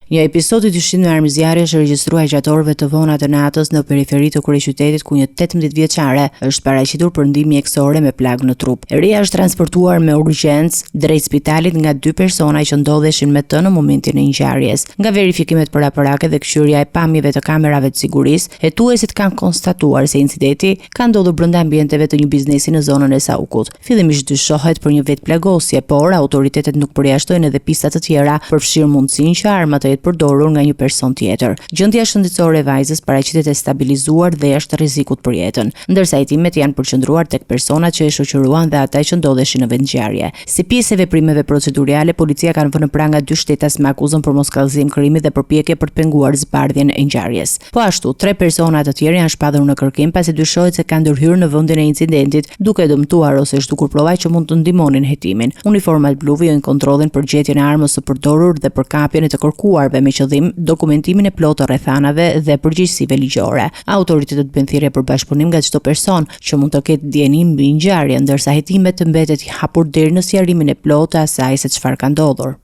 Një episod i dyshimtë me armë zjarri është regjistruar gjatë orëve të vona të natës në periferi të kryeqytetit ku një 18 vjeçare është paraqitur për ndihmë mjekësore me plagë në trup. E reja është transportuar me urgjencë drejt spitalit nga dy persona që ndodheshin me të në momentin e ngjarjes. Nga verifikimet paraprake dhe këqyrja e pamjeve të kamerave të sigurisë, hetuesit kanë konstatuar se incidenti ka ndodhur brenda ambienteve të një biznesi në zonën e Saukut. Fillimisht dyshohet për një vetëplagosje, por autoritetet nuk përjashtojnë edhe pista të tjera, përfshirë mundësinë që arma të jetë përdorur nga një person tjetër. Gjendja shëndetësore e vajzës paraqitet e stabilizuar dhe jashtë rrezikut për jetën, ndërsa hetimet janë përqendruar tek personat që e shoqëruan dhe ata që ndodheshin në vendngjarje. Si pjesë e veprimeve proceduriale, policia kanë vënë në pranga dy shtetas me akuzën për moskallëzim krimi dhe përpjekje për të penguar zbardhjen e ngjarjes. Po ashtu, tre persona të tjerë janë shpallur në kërkim pasi dyshohet se kanë ndërhyrë në vendin e incidentit, duke dëmtuar ose zhdukur prova që mund të ndihmonin hetimin. Uniformat blu vijojnë kontrollin për gjetjen e armës së përdorur dhe për kapjen e të kërkuarve me qëllim dokumentimin e plotë të rrethanave dhe përgjegjësive ligjore. Autoritetet bëjnë thirrje për bashkëpunim nga çdo person që mund të ketë dijeni mbi ngjarjen, ndërsa hetimet mbetet i hapur deri në sqarimin e plotë të asaj se çfarë ka ndodhur.